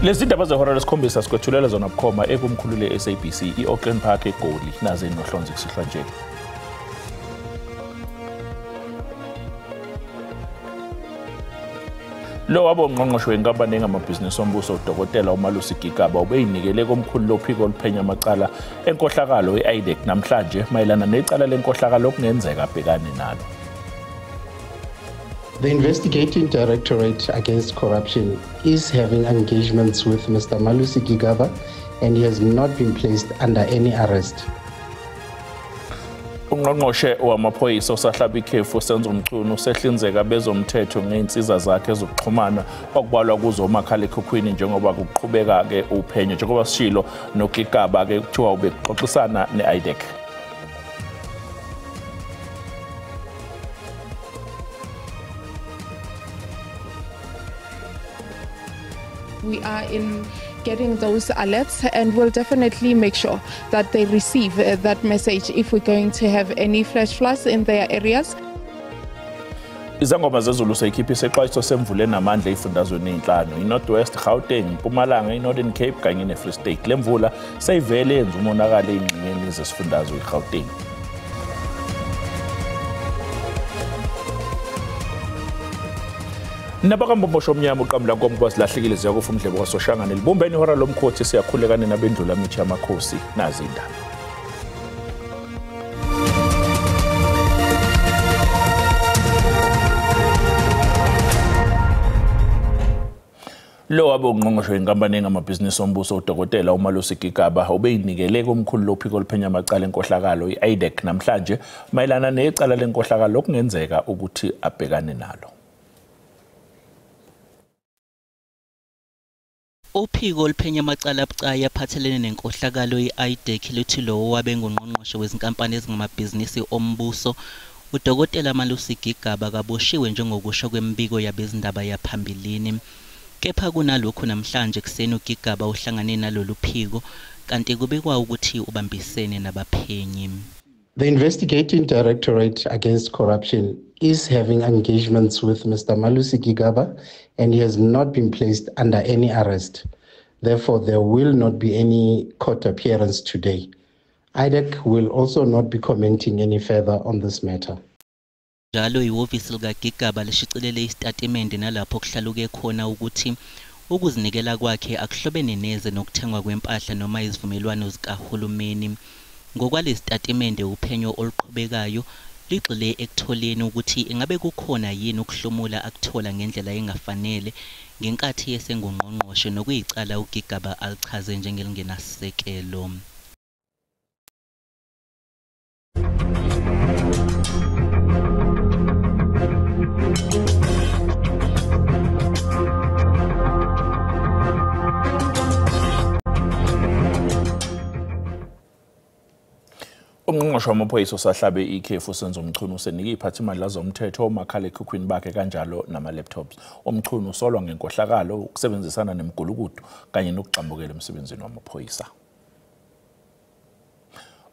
Lezi ndaba zehora lesikhombisa sikwethulela zona bukhoma ekumkhulu le-SABC i-Auckland Park eGoli naze nohlonze kusihlwa nje. Lo wabo ungqongqoshe wenkampani engamabhizinisi ombuso uDokotela uMalusi Gigaba ubeyinikele komkhulu lophiko oluphenya amacala enkohlakalo i-IDAC namhlanje mayelana necala lenkohlakalo okungenzeka abhekane nalo. The Investigating Directorate Against Corruption is having engagements with Mr. Malusi Gigaba and he has not been placed under any arrest. Ungqongqoshe wamaphoyisa osahlaba ikhefu Senzo Mchunu usehlinzeka bezomthetho ngeinsiza zakhe zokuxhumana okubalwa kuzo umakhalekhukhwini njengoba kuqhubeka ke uphenyo njengoba sishilo noGigaba ke kuthiwa ubexoxisana ne-IDAC. We are in getting those alerts and we'll definitely make sure that they receive that message if we're going to have any flash floods in their areas. Izangoma zezulu seyikhiphe isexwayiso semvula enamandla ey'fundazweni ey'nhlanu, i-North West, Gauteng, Mpumalanga, i-Northern Cape kanye ne-Free State. Le mvula seyivele yenza umonakalo ey'ngxenyeni zesifundazwe i-Gauteng. Nabakambomosho omnyama uqamula nkomo kwasilahlekile ziyakufa umdlebo kwaSoshangane libumbeni ihora lomkhothi siyakhulekane nabendlula mithi yamakhosi nazi indaba. Lo wabe ungqongqoshe wenkampani engamabhizinisi ombuso uDokotela uMalusi Gigaba ubeyinikele komkhulu lophiko oluphenya amacala enkohlakalo i-IDAC namhlanje mayelana necala lenkohlakalo okungenzeka ukuthi abhekane nalo. Uphiko oluphenya amacala abucayi aphathelene nenkohlakalo i-IDAC luthi lowo wabe ngungqongqoshe wezinkampani ezingamabhizinisi ombuso uDokotela Malusi Gigaba kaboshiwe njengokusho kwemibiko yabezindaba yaphambilini. Kepha kunalokhu namhlanje ekuseni uGigaba uhlangane nalolu phiko kanti kubikwa ukuthi ubambisene nabaphenyi. The Investigating Directorate Against Corruption is having engagements with Mr. Malusi Gigaba and he has not been placed under any arrest. Therefore, there will not be any court appearance today. IDAC will also not be commenting any further on this matter. Njalo ihhovisi likaGigaba lishicilele isitatimende nalapho kuhlaluke khona ukuthi ukuzinikela kwakhe akuhlobene neze nokuthengwa kwempahla noma izivumelwano zikahulumeni. Ngokwalesi sitatimende uphenyo oluqhubekayo ligxile ekutholeni ukuthi ingabe kukhona yini ukuhlomula akuthola ngendlela engafanele ngenkathi esengungqongqoshe nokuyicala uGigaba alichaze njengelingenasisekelo. Ungqongqoshe wamaphoyisa osahlabe ikhefu Senzo Mchunu usenike iphathimandla zomthetho omakhalekhukhwini bakhe kanjalo nama-laptops. UMchunu usolwa ngenkohlakalo, ukusebenzisana nemigulukudu kanye nokugxambukela emsebenzini wamaphoyisa.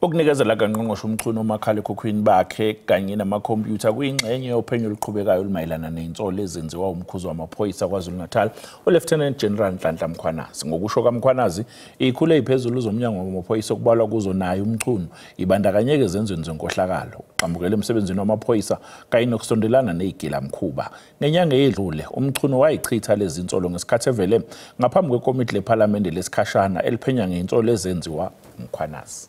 Ukunikezela kangqongqoshe uMchunu omakhalekhukhwini bakhe kanye namakhompyutha kuyingxenye yophenyo oluqhubekayo olumayelana nezinsolo ezenziwa umkhuzi wamaphoyisa KwaZulu-Natal uLieutenant General Nhlanhla Mkhwanazi. Ngokusho kaMkhwanazi, izikhulu eziphezulu zomnyango wamaphoyisa okubalwa kuzo naye uMchunu ibandakanyeke ezenzweni zenkohlakalo, ukugxambukela emsebenzini wamaphoyisa kanye nokusondelana nezigilamkhuba. Ngenyanga eyedlule uMchunu wayichitha lezi zinsolo ngesikhathi evele ngaphambi kwekomiti lephalamende lesikhashana eliphenya ngezinsolo ezenziwa uMkhwanazi.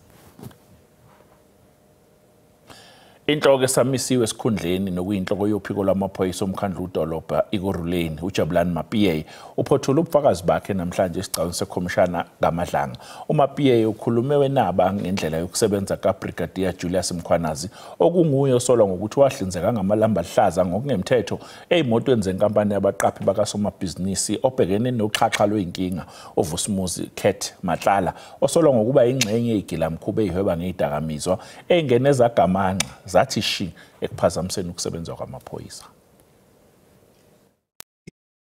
Inhloko esamisiwe esikhundleni nokuyinhloko yophiko lwamaphoyisa omkhandlu udolobha Ekurhuleni uJabulani Mapiye uphothula ubufakazi bakhe namhlanje esigcawini sekhomishana kaMadlanga. UMapiye ukhulume wenaba ngendlela yokusebenza kaBrigadier Julius Mkhwanazi okunguye osolwa ngokuthi wahlinzeka ngamalamba aluhlaza ngokungemthetho ey'motweni zenkampani yabaqaphi bakasomabhizinisi obhekene noxhaxha lwey'nkinga uVusimuzi Cat Matlala osolwa ngokuba ingxenye yezigilamkhuba ey'hweba ngey'dakamizwa ey'ngene zagamanxa zathi shi ekuphazamiseni ukusebenza kwamaphoyisa.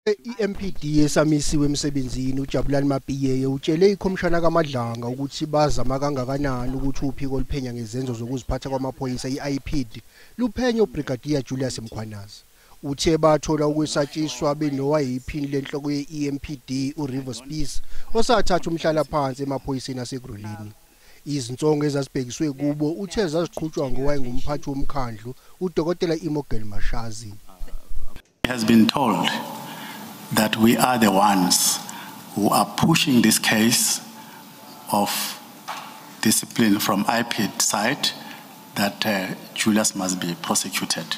I-MPD esamisiwe emsebenzini uJabulani Mapiye utshele ikhomishana kaMadlanga ukuthi bazama kangakanani ukuthi uphiko oluphenya ngezenzo zokuziphatha kwamaphoyisa i-IPID luphenye uBrigadier Julius Mkhwanazi. Uthe bathola ukwesatshiswa benowayiphini lenhloko ye-EMPD uRivo Spies osathatha umhlala phansi emaphoyiseni aseGruleni. Izinsongo ezazibhekiswe kubo uthe zaziqhutshwa ngowayengumphathi womkhandlu uDokotela Imogel Mashazi. He has been told that we are the ones who are pushing this case of discipline from IPID side that Julius must be prosecuted.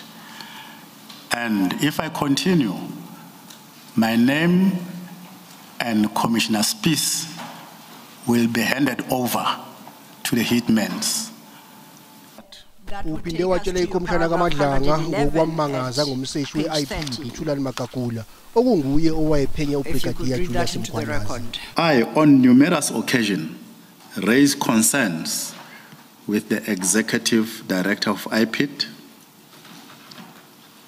And if I continue, my name and Commissioner Spies will be handed over to the hitmen. Uphinde watshela ikhomishana kaMadlanga ngokwammangaza ngomseshi we-IPID uThulani Magagula okunguye owayephenya uBrigadier Julius Mkhwanazi. I, on numerous occasions, raised concerns with the Executive Director of IPID,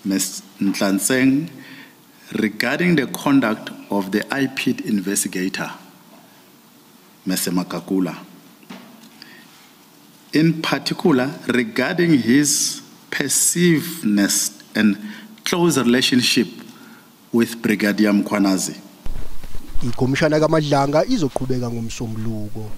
Ms. Ntlanseng, regarding the conduct of the IPID investigator, Ms. Magagula. In particular, regarding his perceivedness and close relationship with Brigadier Mkhwanazi. Ikhomishana kaMadlanga izoqhubeka ngomsombuluko.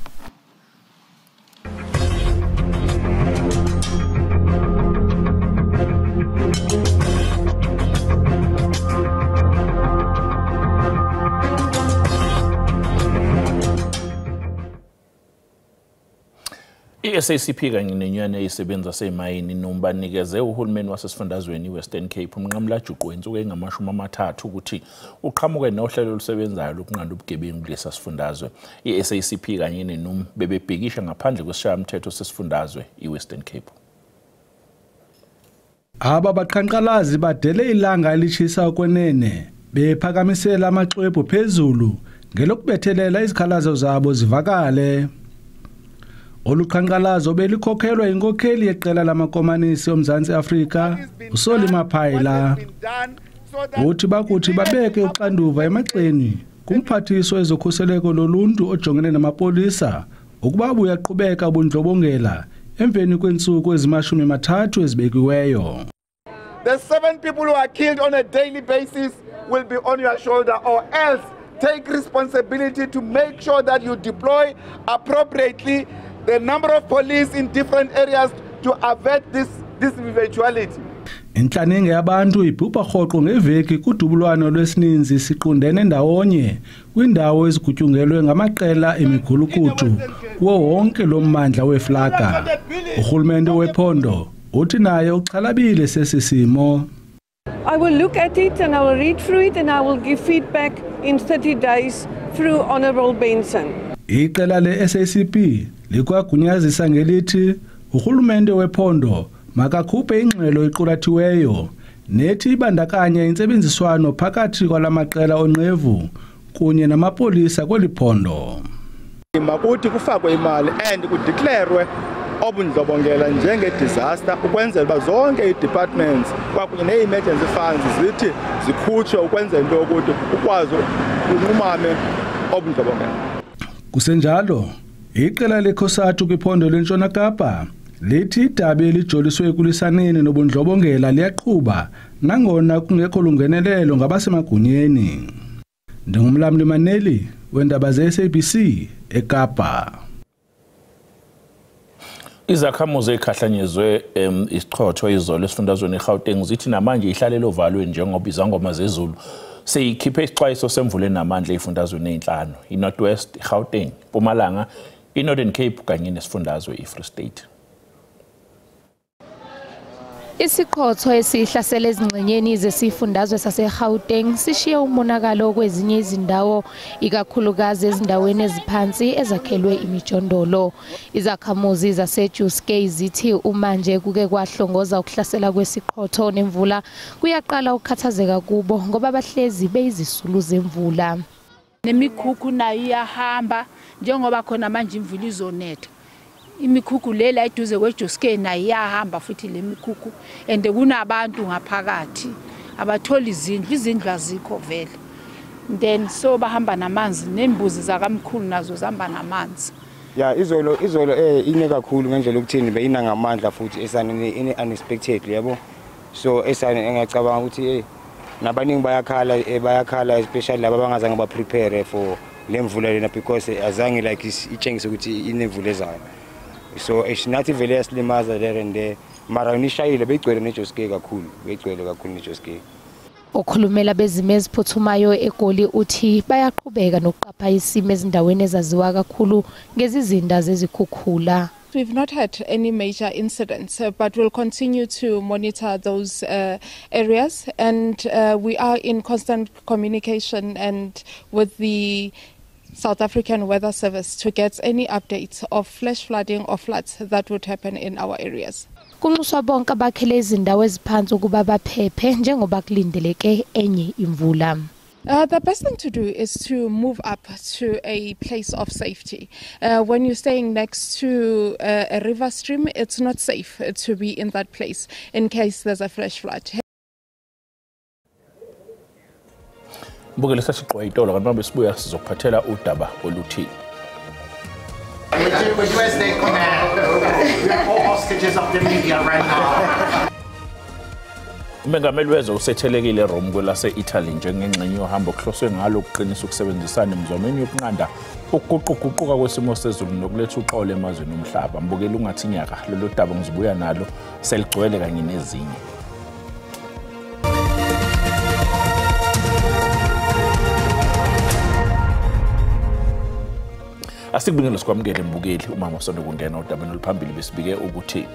I-SACP kanye nenyunyana eyisebenza semayini nombanikeze uhulumeni wasesifundazweni iWestern Cape umnqamulajuqu wensuku engama-30 ukuthi uqhamuke nohlelo olusebenzayo lokunqanda ubugebengu kulesa sifundazwe. I-SACP kanye neNUM bebebhikisha ngaphandle kwesishayamthetho sesifundazwe iWestern Cape. Aba baqhanqalazi badele ilanga elishisa okwenene bephakamisela amaxwebhu phezulu ngelokubethelela izikhalazo zabo zivakale. Oluqhanqalazo belikhokhelwa inkokheli yeqela lamakomanisi oMzantsi Afrika uSoli Maphayila. Uthi bakuthi babeke uxanduva emaxeni kumphathiswa ezokhuseleko loluntu ojongene namapolisa ukuba buyaqhubeka ubundlobongela emveni kweentsuku ezima-30 ezibekiweyo. The 7 people who are killed on a daily basis will be on your shoulder, or else take responsibility to make sure that you deploy appropriately the number of police in different areas to avert this eventuality. Inhlaninge yabantu ibhubha rhoqo ngeveki kudubulwano lwesininzi siqundene ndawonye kwindawo ezigutyungelwe ngamaqela emigulukudu kuwo wonke lo mmandla weflaga. Urhulumente wephondo uthi naye uxhalabile sesi simo. I will look at it and I will read through it and I will give feedback in 30 days through Honorable Benson. Iqela le-SACP likwagunyazisa ngelithi urhulumente wephondo makakhuphe ingxelo equlathiweyo nethi ibandakanya intsebenziswano phakathi kwalamaqela onqevu kunye namapolisa kweli phondo. Makuthi kufakwe imali and kudeclarwe obundlobongela njenge-disaster ukwenzela uba zonke ii-departments kwakunye nee-emergency funds zithi zikhutshwe ukwenzela into yokuthi ukwazi unqumame obundlobongela. Kusenjalo, iqela leCOSATU kwiphondo lentshona Kapa lithi idabi elijoliswe ekulisaneni nobundlobongela liyaqhuba nangona kungekho lungenelelo ngabasemagunyeni. Ndingumlamli Maneli wendaba ze-SABC eKapa. Izakhamuzi ekhahlanyezwe isichotho izolo esifundazweni eGauteng zithi namanje ihlalele ovalweni njengoba izangoma zezulu seyikhiphe isixwayiso semvula enamandla ezifundazweni ezinhlanu: iNorth West, iGauteng, Mpumalanga, iNorthern Cape kanye nesifundazwe iFree State. Isiqhotho esihlasele ezingxenyeni zesifundazwe saseGauteng sishiye umonakalo kwezinye izindawo, ikakhulukazi ezindaweni eziphansi ezakhelwe imijondolo. Izakhamuzi zaseJuskei zithi uma nje kuke kwahlongoza ukuhlasela kwesiqhotho nemvula kuyaqala ukukhathazeka kubo ngoba bahlezi beyizisulu zemvula. Nemikhukhu nayo iyahamba njengoba khona manje imvula izonetha. Imikhukhu lela eduze kweJuskei nayo iyahamba futhi le mikhukhu, and kunabantu ngaphakathi abathola izindlu, izindlu azikho vele. Then so bahamba namanzi, nembuzi zakamkhulu nazo zihamba namanzi. Ya izolo ine kakhulu ngendlela yokuthini beyina ngamandla futhi esane ine unexpected yabo. So esane engiyacabanga ukuthi hey nabaningi bayakhala especially laba abangazange ba prepare for lemvula lena because azange like itshengise ukuthi inemvula ezayo. So nathi vele yasilimaza there and there mara nishayile beyigcwele neJoske kakhulu, beyigcwele kakhulu neJoske. Okhulumela bezimo eziphuthumayo eGoli uthi bayaqhubeka nokuqapha isimo ezindaweni ezaziwa kakhulu ngezizinda zezikhukhula. We've not had any major incidents, but we'll continue to monitor those areas, and we are in constant communication and with the South African Weather Service to get any updates of flash flooding or floods that would happen in our areas. Kunxuswa bonke abakhele izindawo eziphansi ukuba baphephe njengoba kulindeleke enye imvula. The best thing to do is to move up to a place of safety. When you're staying next to a river stream, it's not safe to be in that place in case there's a flash flood. Mbukele sasiqwa itolo kanti manje sibuya sizokuphathela udaba oluthi. We are all hostages of the media right now. Umengameli wezwe usethelekile eRome kwelase-Italy njengengxenye yohambo okuhloswe ngalo ukuqinisa ukusebenzisana emizamweni yokunqanda ukuguquguquka kwesimo sezulu nokuletha uxolo emazweni omhlaba. Mbukeli ungathi nyaka lolu daba ngizobuya nalo seligcwele kanye nezinye. Asikubingele sikwamukele mbukeli uma usanda kungena udabeni oluphambili besibike ukuthi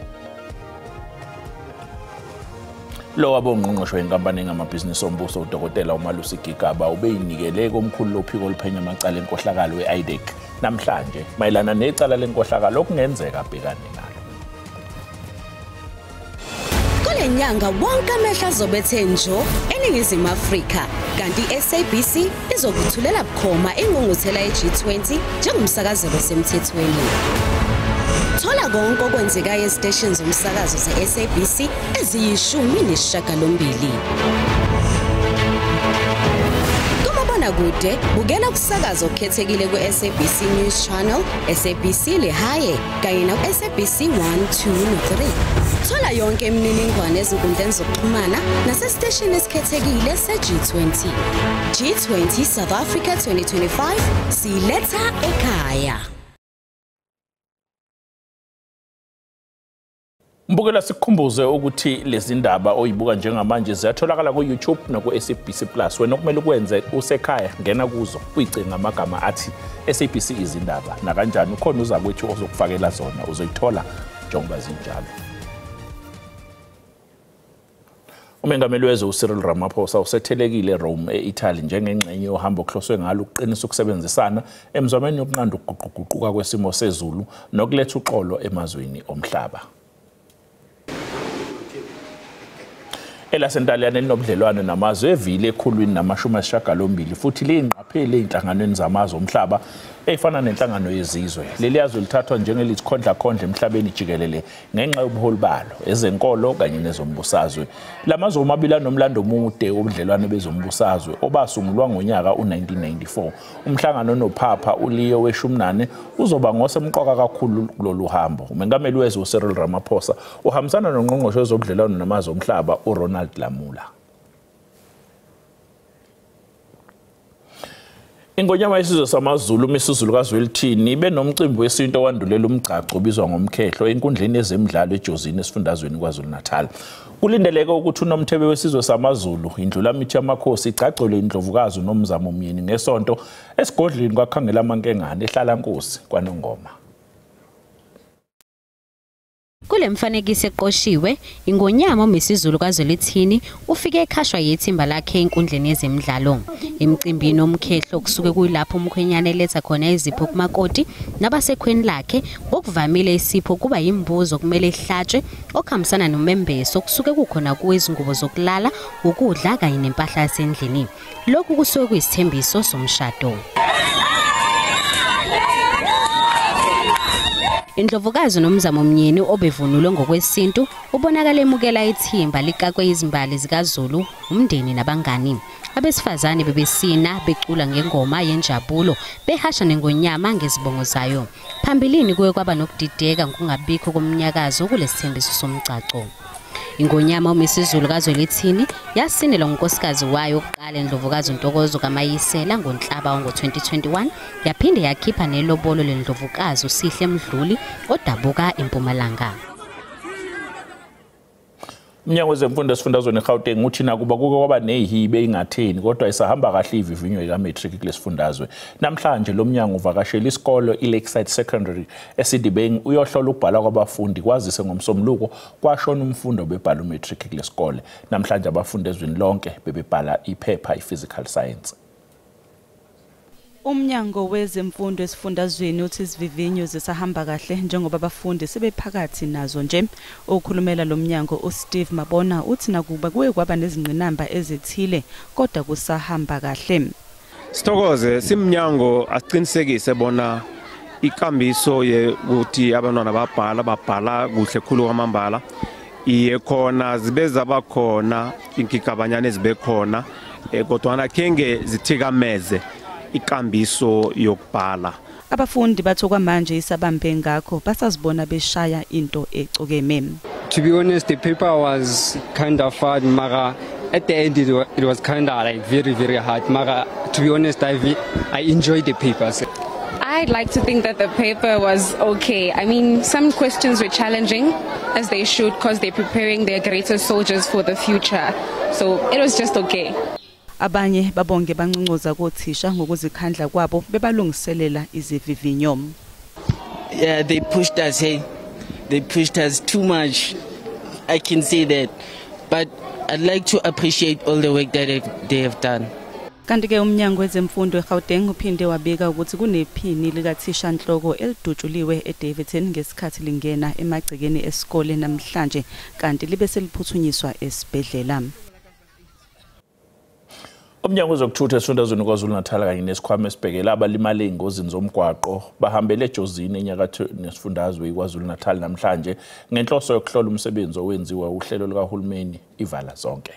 lo wabongqongqoshe wenkampani engamabhizinisi ombuso uDokotela uMalusi Gigaba ubeyinikele komkhulu lophiko oluphenya amacala enkohlakalo we-IDAC namhlanje mayelana necala lenkohlakalo okungenzeka abhekane nalo. Kule nyanga wonke amehlo azobethe njo eNingizimu Afrika, kanti i-SABC izokuthulela bukhoma ingqungquthela ye-G20 njengomsakazelo osemthethweni. Thola konke okwenzekayo eziteshini zomsakazo ze-SABC eziyi-18. Kumabonakude, bukela ukusakaza okukhethekile ku-SABC News Channel, SABC Lehae kanye naku-SABC 1, 2 no-3. Thola yonke imininingwane ezinkundleni zokuxhumana nasesiteshini esikhethekile se-G20. G20 South Africa 2025 siletha ekhaya. Mbukela sikukhumbuze ukuthi lezi ndaba oyibuka njengamanje ziyatholakala ku-YouTube naku-SABC Plus. Wena okumele ukwenze usekhaya ngena kuzo uyicinga amagama athi SABC izindaba nakanjani ukhona uzakwethu ozokufakela zona uzoyithola njengoba zinjalo. Umengameli wezwe uCyril Ramaphosa usethelekile eRome e-Italy njengengxenye yohambo okuhloswe ngalo ukuqinisa ukusebenzisana emizamweni yokunqanda ukuguquguquka kwesimo sezulu nokuletha uxolo emazweni omhlaba. Elasentaliyane linobudlelwano namazwe evile 182 futhi liyingqapheli ey'nhlanganweni zamazwe omhlaba ey'fana nenhlangano yezizwe. Leli yazwe lithathwa njengelithikhondlakhondla emhlabeni jikelele ngenxa yobuholi balo, ezenkolo kanye nezombusazwe. La mazwe omabili anomlando omude wobudlelwano bezombusazwe obasungulwa ngonyaka u-1994. Umhlangano noPhapha uLeo we-18 uzoba ngosemqoka kakhulu kulolu hambo. Umengameli wezwe uCyril Ramaphosa uhambisana nongqongqoshe wezobudlelwano namazwe omhlaba uRonald Lamula. Ingonyama yesizwe samaZulu uMisuzulu kaZwelithini ibe nomcimbi wesintu owandulela umgcagco obizwa ngomkhehlo enkundleni yezemidlalo eJozini esifundazweni KwaZulu-Natal. Kulindeleke ukuthi uNomthebe wesizwe samaZulu Indlulamithi yamakhosi igcagcelwe indlovukazi uNomzamo Myeni ngesonto esigodlweni kwaKhangela Amankengane eHlalankosi kwaNongoma. Kule mfanekiso eqoshiwe, ingonyama uMisuzulu kaZwelithini ufike ekhashwa yithimba lakhe enkundleni yezemidlalo. Emcimbini omkhehlo kusuke kuyilapho umkhwenyana eletha khona izipho kumakoti nabasekhweni lakhe. Ngokuvamile isipho kuba yimbuzo kumele ihlatshwe okuhambisana nomembeso kusuke kukhona kuwo izingubo zokulala, ukudla kanye nempahla yasendlini. Lokhu kusuke kuyisithembiso somshado. Indlovukazi Nomzamo Myeni obevunulwe ngokwesintu ubonakala emukela ithimba likakwe izimbali zikaZulu, umndeni nabangani. Abesifazane bebesina becula ngengoma yenjabulo behasha nengonyama ngezibongo zayo. Phambilini kuye kwaba nokudideka ngokungabikho komnyakazo kulesithembiso somgcagco. Ingonyama uMisuzulu kaZwelithini yasinelwa ngunkosikazi wayo wokuqala Indlovukazi uNtokozo kaMayisela ngoNhlaba ngo-2021, yaphinde yakhipha nelobolo lendlovukazi uSihle Mdluli odabuka eMpumalanga. Umnyango wezemfundo esifundazweni eGauteng uthi nakuba kuke kwaba nehibe ingatheni kodwa isahamba kahle ivivinyo ika-matric kulesifundazwe. Namhlanje lo mnyango uvakashela isikolo iLakeside Secondary eSidibeng uyohlola ukubhala kwabafundi, kwazise ngomsombuluko kwashona umfundi obebhala umatric kulesikole. Namhlanje abafundi ezweni lonke bebebhala iphepha i-physical science. Umnyango wezemfundo esifundazweni uthi izivivinyo zisahamba kahle njengoba abafundi sebephakathi nazo nje. Okhulumela lo mnyango uSteve Mabona uthi nakuba kuye kwaba nezingqinamba ezithile kodwa kusahamba kahle. Sithokoze simnyango asiqinisekise bona ikambiso yokuthi abantwana babhala kuhle khulu kwamambala. Iye khona zibe zabakhona inkikabanyana ezibe khona kodwa khenge zithikameze ikambiso yokubhala. Abafundi bathi kwamanje isabambe ngakho basazibona beshaya into ecokeme. To be honest, the paper was kind of hard, mara at the end it was kind of like very, very hard. Mara, to be honest, I enjoyed the papers. I'd like to think that the paper was okay. I mean, some questions were challenging, as they should, because they're preparing their greater soldiers for the future. So it was just okay. Abanye babonge banconcoza kothisha ngokuzikhandla kwabo bebalungiselela izivivinyo. Yeah, they pushed us, hey. They pushed us too much. I can say that. But I'd like to appreciate all the work that they have done. Kanti ke umnyango wezemfundo eGauteng uphinde wabika ukuthi kunephini likathisha nhloko elidutshuliwe eDavidson ngesikhathi lingena emagcekeni esikole namhlanje, kanti libe seliphuthunyiswa esibhedlela. Umnyango wezokuthutha esifundazweni KwaZulu-Natal kanye nesikhwama esibhekela abalimale engozini zomgwaqo bahambele eJozini enyakatho nesifundazwe iKwaZulu-Natal namhlanje ngenhloso yokuhlola umsebenzi owenziwa uhlelo lukahulumeni ivala zonke.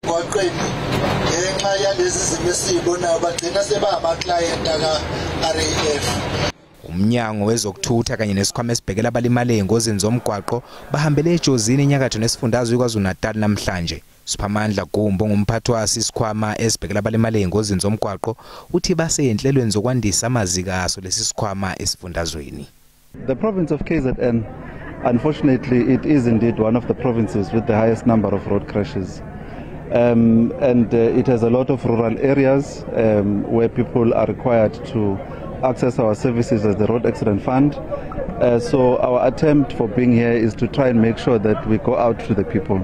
Ngenxa yalezi zimo esizibonayo bagcina sebangama-client aka-RAF. Umnyango wezokuthutha kanye nesikhwama esibhekela abalimale engozini zomgwaqo bahambele eJozini enyakatho nesifundazwe iKwaZulu-Natal namhlanje. Siphamandla Gumbo ngumphathi waso isikhwama esibhekela abalimale engozini zomgwaqo uthi baseyenhlelweni zokwandisa amaziko aso lesi sikhwama esifundazweni. The province of KZN, unfortunately, it is indeed one of the provinces with the highest number of road crashes. And it has a lot of rural areas where people are required to access our services as the Road Accident Fund. So our attempt for being here is to try and make sure that we go out to the people.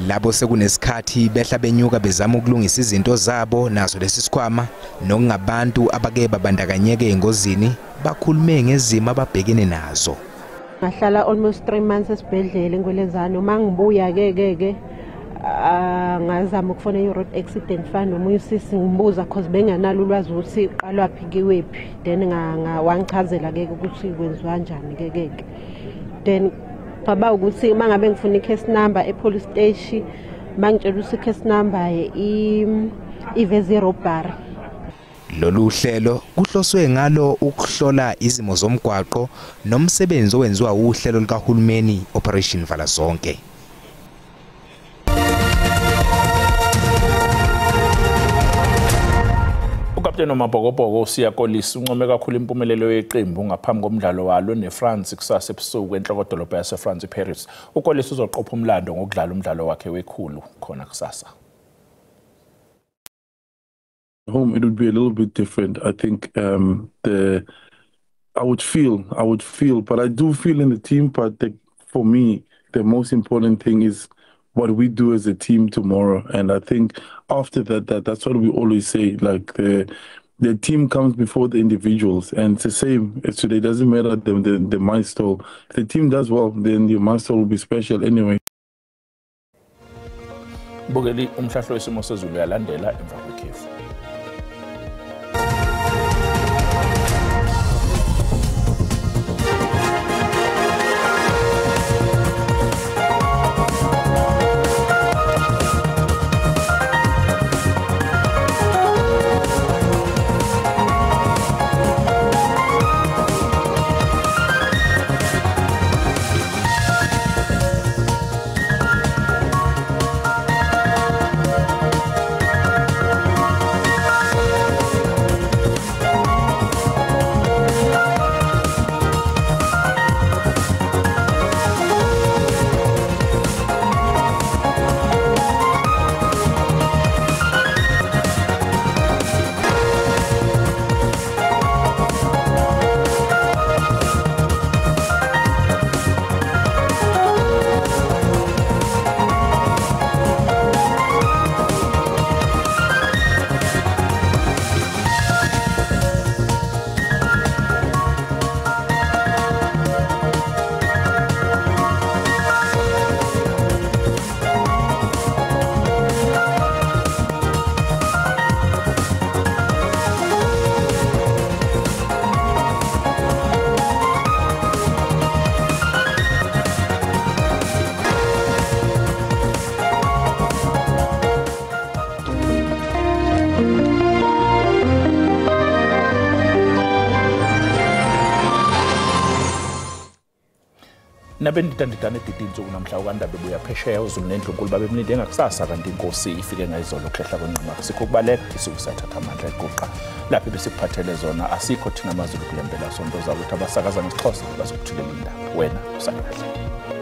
Labo sekunesikhathi behla benyuka bezama ukulungisa izinto zabo naso lesi sikhwama nokungabantu abake babandakanyeke engozini bakhulume ngezimo ababhekene nazo. Ngahlala almost 3 months esibhedlela eNgwelezane. Uma ngibuya ke ngazama ukufona i-Road Accident Fund omunye usisi ngimbuza cause benganalo ulwazi ukuthi uqalwaphi kiwephi, then wangichazela ke ukuthi kwenziwa kanjani ke. Then kwaba ukuthi uma ngabe ngifuna i-case number e-police station bangitshela ukuthi i-case number iveze robbery. Lolu hlelo kuhloswe ngalo ukuhlola izimo zomgwaqo nomsebenzi owenziwa uhlelo likahulumeni Operation Vala Zonke. Ukapteni wamaBhokobhoko uSiya Kolisi uncome kakhulu impumelelo yeqembu ngaphambi komdlalo walo neFrance kusasa ebusuku enhlokodolobha yaseFrance eParis. UKolisi uzoqopha umlando ngokudlala umdlalo wakhe wekhulu khona kusasa. Home it would be a little bit different. I think I would feel, but I do feel in the team. But for me, the most important thing is what we do as a team tomorrow. And I think after that's what we always say, like the team comes before the individuals, and it's the same as today. It doesn't matter the milestone. If the team does well, then your milestone will be special anyway. Bukeli umhlahlo wesimo sezulu uyalandela emva kwekhefu. Nabendidandidane edida insuku namhla uKaNdaba ebuya phesheya uZulu nendlunkulu babemlinde ngakusasa, kanti inkosi ifike ngayizolo khehla kwenqama. Sikho kubaleka isuku sathatha amandla eguqa lapho besikuphathele zona. Asikho thina amaZulu kule mpelasonto zakuthi abasakaza ngesiXhosa bazokuthulela indaba, wena usale kahle.